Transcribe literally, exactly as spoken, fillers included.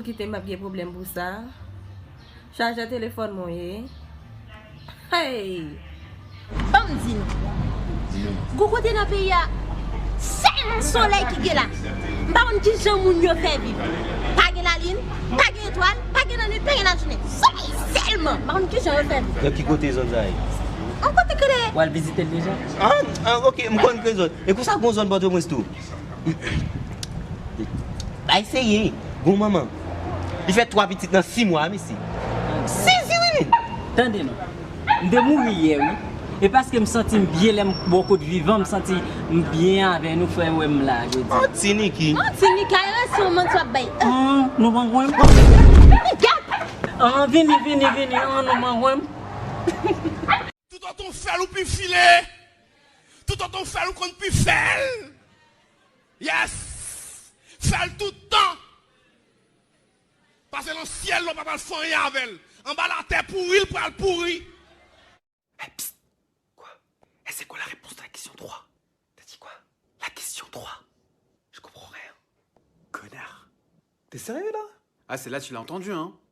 Kite m ap gen pwoblèm pou sa. Chajè telefòn mwen ye. Hey! Ban m di nou. Gon kote nan peyi a, sèl solèy ki gen la. M pa konn ki jan moun yo fè viv. Pa gen lalin, pa gen etwal, pa gen lannwit, pa gen lajounen. Solèy sèlman. M pa konn ki jan yo fè viv. Nan ki kote zòn sa ye? Yon kote ki rele. W al vizite l deja? Ah, ah, ok, m konn ki zòn. E konsa gon zòn Pòtoprens tou? Bay serye, gon manman. Li fè twa pitit nan sis mwa, mesye. Sezi, wi, men. Tande non. M te mouri yè, wi. E paske m santi m byen lè m bò kot vivan, m santi m byen avè nou, frè, wè m la jodi. An ti Niki. An ti Niki, a resyon manti w ap bay. An, nou pa konn. Gad! An, vini, vini, vini, an, nou pa konn. Toutotan w fè l, ou pi file. Toutotan w fè l, ou konn pi fè l. Yes! Fè l tout tan. Pase nan syèl, ou pa pral fè anyen avè l. Anba latè pouri, l pral pouri. Hey, psst! Quoi? Et c'est quoi la réponse de la question trois? T'as dit quoi? La question trois. Je comprends rien. Connard. T'es sérieux là? Ah, celle-là, tu l'as entendu, hein?